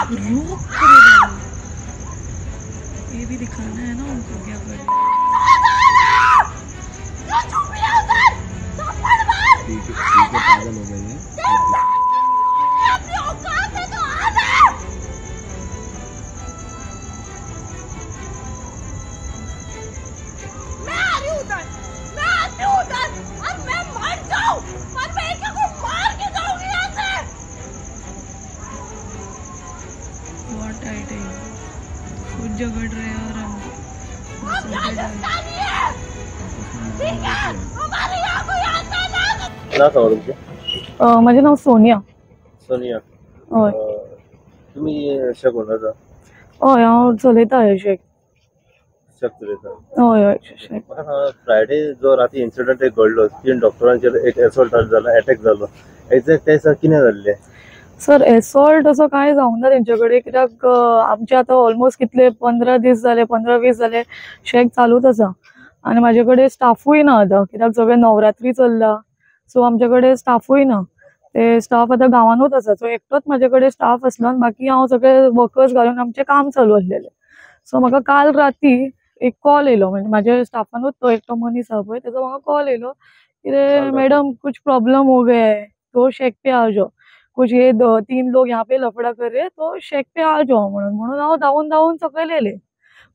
Rock करे डाला। ये भी दिखाना है ना उनको क्या कर। ठीक है, पागल हो गई है। मैं आ रही हूँ उधर, मैं आती हूँ उधर और मैं मर जाऊँ पर मैं एक को मार के जाऊंगी यहाँ से। बहुत टाइट है, खुद झगड़ रहे हैं और हम ठीक है, हमारे यहाँ कोई आता ना। नाव सांगा तुमचें? म्हजें नाव सोनिया। सोनिया, हय। तुमी शेक ओनर? हय, हांव चलयता हे शेक। शेक चलयता? हय हय, शेक। म्हाका सांगा, फ्रायडे जो राती इन्सिडंट एक घडलो, 3 डॉक्टरांचेर एक असॉल्ट जाला, अटॅक जालो, एक्झॅक्ट त्या दिसा कितें जाल्लें? सर, एसॉल्ट असो कांय जावंक ना तेंचे कडेन, कित्याक आमचे आतां ऑलमोस्ट कितले 15 दीस जाले, 15-20 जाले शेक चालूच आसा आनी म्हाजे कडेन स्टाफूय ना आतां, कित्याक सगळें नवरात्री चल्ला, सो आमचे कडेन स्टाफूय ना। ते स्टाफ आतां गांवानूच आसा, सो एकटोच म्हाजे कडेन स्टाफ आसलो आनी बाकी हांव सगळे वर्कर्स घालून आमचें काम चालू आसलेलें। सो म्हाका काल राती एक कॉल येयलो, म्हणजे म्हाज्या स्टाफानूच तो एकटो मनीस आसा पळय, तेजो म्हाका कॉल येयलो कितें मॅडम कुछ प्रॉब्लम हो गया है, तो शेक पे आ जाओ, कुछ ये 3 लोग यहाँ पे लफडा कर रहे, तो शेक पे आ जाओ म्हणून। म्हणून हांव धांवून धांवून सकयल येयलें।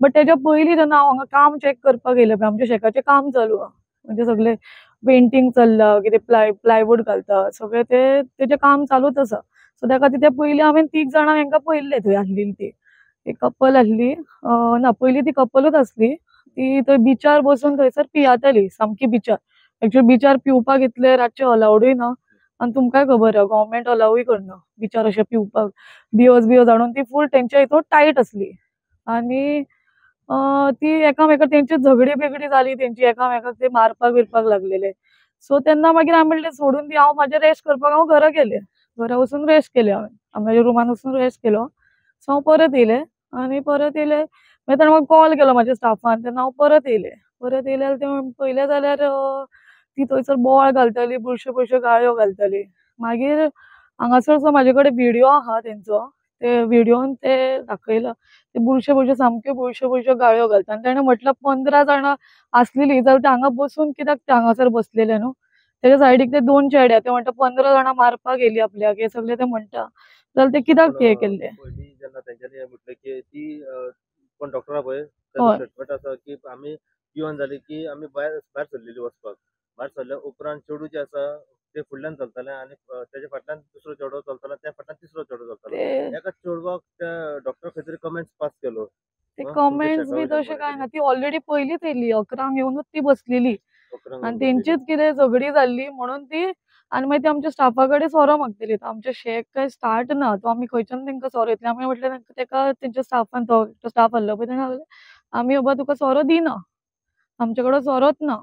बट तेज्या पयलीं जेन्ना हांव हांगा काम चॅक करपाक येयलें पळय, आमच्या शेकाचें काम चालू आहा, म्हणजे सगळें पेंटींग चल्लां, कितें प्लायवूड घालता, सगळें तें तेजें काम चालूच आसा। सो त्या खातीर ते पयलीं हांवें 3 जाणांक हेंकां पळयल्लें थंय आसलेली ती एक कपल आसली, ना पयलीं ती कपलूच आसली, ती थंय बिचार बसून थंयसर पियाताली, सामकी बिचार। एक्चुअली बिचार पिवपाक इतले रातचे अलावडूय ना आनी तुमकांय खबर आहा गव्हर्मेंट अलावूय करना बिचार अशें पिवपाक, बियर्स बियर्स हाडून ती फूल तेंच्या हितून टायट आसली आनी ती एकामेका तेंची झगडी बिगडी जाली, तेंची एकामेकाक ते मारपाक बिरपाक लागलेले। सो तेन्ना मागीर हांवें म्हणलें सोडून दी, हांव म्हाजें रेस्ट करपाक हांव घरा गेलें, घरा वचून रेस्ट केलें हांवें, म्हाज्या रुमान वचून रेस्ट केलो। सो हांव परत येयलें आनी परत येयलें मागीर ताणें म्हाका कॉल केलो म्हाज्या स्टाफान, तेन्ना हांव परत येयलें। परत येयलें जाल्यार ते पळयलें जाल्यार ती थंयसर बोवाळ घालताली, बुरश्यो बुरश्यो गाळयो घालताली। मागीर हांगासर जो म्हाजे कडेन व्हिडियो आहा तेंचो, ते व्हिडियोन ते दाखयला ते बुरश्यो बुरश्यो सामक्यो बुरश्यो बुरश्यो गाळयो घालता आनी ताणें म्हटलां 15 जाणां आसलेली जाल्यार ते हांगा बसून कित्याक ते हांगासर बसलेले न्हू, तेज्या सायडीक ते 2 चेडे ते म्हणटा 15 जाणां मारपाक येयली आपल्याक, हे सगळे ते म्हणटा जाल्यार ते कित्याक हे केल्ले। पयलीं जेन्ना तेंच्यांनी म्हटलें की ती कोण डॉक्टरा पळय ताचो स्टेटमेंट आसा की आमी पिवन जाली की आमी भायर भायर सरलेली वचपाक, भायर सरल्या उपरांत चेडूं जें आसा ते फुडल्यान चलतालें आनी तेज्या फाटल्यान दुसरो चेडो चलतालो, त्या फाटल्यान तिसरो चेडो चलतालो। एका चेडवाक त्या डॉक्टर खंय तरी कमेंट्स पास केलो, ते कमेंट्स बी तशें कांय ना, ती ऑलरेडी पयलींच येयल्ली, 11 येवनूच ती बसलेली आनी तेंचीच कितें झगडी जाल्ली म्हणून ती, आनी मागीर ती आमच्या स्टाफा कडेन सोरो मागतली। आमचें शेक काय स्टार्ट ना, तो आमी खंयच्यान तेंकां सोरो येतले, आमी म्हटलें तेका तेंच्या स्टाफान, तो स्टाफ आहलो पळय तेणें सांगलें आमी बाबा तुका सोरो दिना, आमचे कडेन सोरोच ना।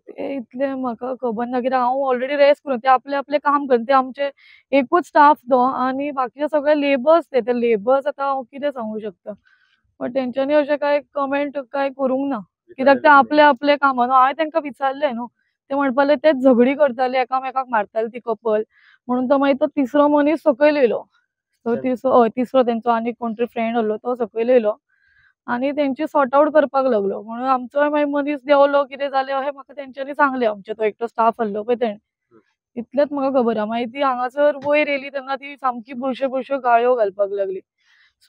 ते इतलें म्हाका खबर ना, कित्याक हांव ऑलरेडी रेस्ट करून ते आपलें आपलें काम करता, ते आमचे एकूच स्टाफ तो आनी बाकीचे सगळे लेबर्स, ते लेबर्स आतां हांव कितें सांगूं शकता, बट तेंच्यांनी अशें कांय कमेंट कांय करूंक ना, कित्याक ते आपले आपले कामान। हांवें तेंकां विचारलें न्हू, ते म्हणपाक लागले तेच झगडी करताले, एकामेकाक मारताले ती कपल म्हणून। तो मागीर तो तिसरो मनीस सकयल येयलो, तो तिसरो, हय तिसरो तेंचो आनी कोण तरी फ्रेंड आहलो तो सकयल येयलो आनी तेंची सॉर्ट आवट करपाक लागलो। म्हणून आमचोय मागीर मनीस देंवलो, कितें जालें अशें म्हाका तेंच्यांनी सांगलें, आमचो तो एकटो स्टाफ आहलो पळय तेणें, इतलेंच म्हाका खबर आहा। मागीर ती हांगासर वयर येयली तेन्ना ती सामकी बुरश्यो बुरश्यो गाळयो घालपाक लागली।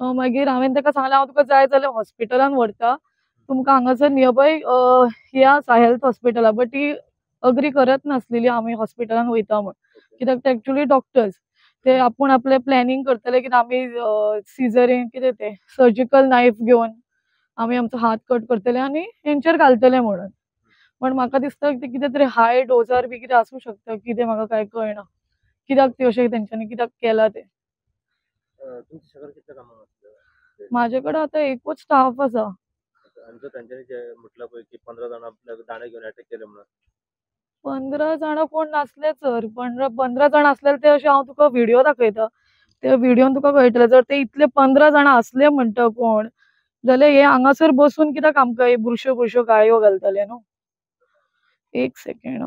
सो मागीर हांवें ताका सांगलें हांव तुका जाय जाल्यार हॉस्पिटलान व्हरता, तुमकां हांगासर नियरबाय हें आसा हेल्थ हॉस्पिटला, बट ती अग्री करत नासलेली आमी हॉस्पिटलान वयता म्हूण, कित्याक ते एक्चुअली डॉक्टर्स ते आपूण आपलें प्लॅनिंग करतले की आमी सिजरीन कितें तें सर्जिकल नायफ घेवन आमी आमचो हात कट करतले आनी हेंचेर घालतले म्हणून। पण म्हाका दिसता ते कितें तरी हाय डोजार बी कितें आसूं शकता, कितें म्हाका कांय कळना कित्याक ते अशें तेंच्यांनी कित्याक केलां तें। म्हाजे कडेन आतां एकूच स्टाफ आसा। 15 जाणां कोण नासले सर, 15 जाणां आसले ते अशें हांव तुका व्हिडियो दाखयता, त्या व्हिडियोन तुका कळटलें। जर ते इतले 15 जाणां आसले म्हणटा कोण जाल्यार हे हांगासर बसून कित्याक आमकां बुरश्यो बुरश्यो गाळयो घालतले न्हू। एक सेकेंड।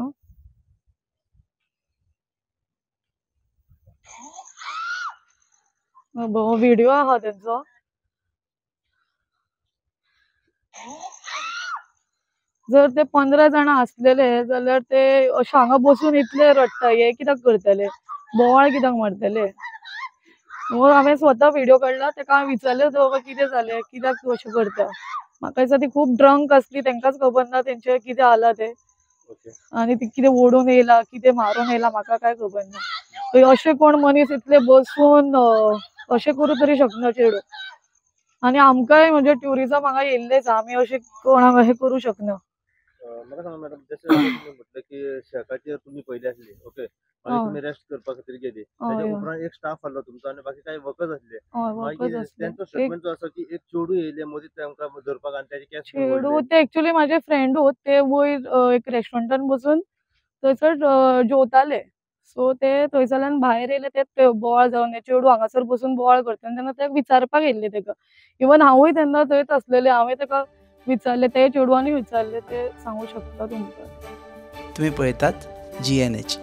व्हिडिओ आहा तेंचो. जर ते 15 जाणां आसलेले जाल्यार ते अशे हांगा बसून इतले रडटा, हे कित्याक करतले, बोवाळ कित्याक मारतले. हांवें स्वता व्हिडिओ काडला, तेका हांवें विचारलें बाबा कितें जालें, कित्याक तूं अशें करता. म्हाका दिसता ती खूब ड्रंक आसली, तेंकांच खबर ना तेंचें कितें जाला तें, आनी ती कितें ओडून येयला कितें मारून येयला म्हाका कांय खबर ना. अशें कोण मनीस इतले बसून अशें करूं तरी शकना चेडूं. आनी आमकांय म्हणजे ट्युरिजम हांगा येयल्लेच, आमी अशें कोणाक अशें करूं शकना. म्हाका सांगा मॅडम, जशें तुमी म्हटलें की शेकाचेर तुमी पयली आसली, ओके, मागीर तुमी रेस्ट करपा खातीर गेली, ताच्या उपरांत एक स्टाफ आसलो तुमचो आनी बाकी कांय वर्कर्स आसले. मागीर तेंचो स्टेटमेंट जो आसा की एक चेडूं येयलें मदीं तेंकां धरपाक आनी तेजे केंस चेडूं ते एक्चुअली म्हाजे फ्रेंडूच, ते वयर एक रेस्टॉरंटान बसून थंयसर जेवताले. सो ते थंयसरल्यान भायर येयले, ते बोवाळ जावन चेडूं हांगासर बसून बोवाळ करता तेन्ना ते विचारपाक येयल्ले तेका. इवन हांवूय तेन्ना थंयच आसलेलें, हांवें तेका विचारलें, ते चेडवांनी विचारलें, ते सांगू शकता तुमकां. तुम्ही पळयतात GNH.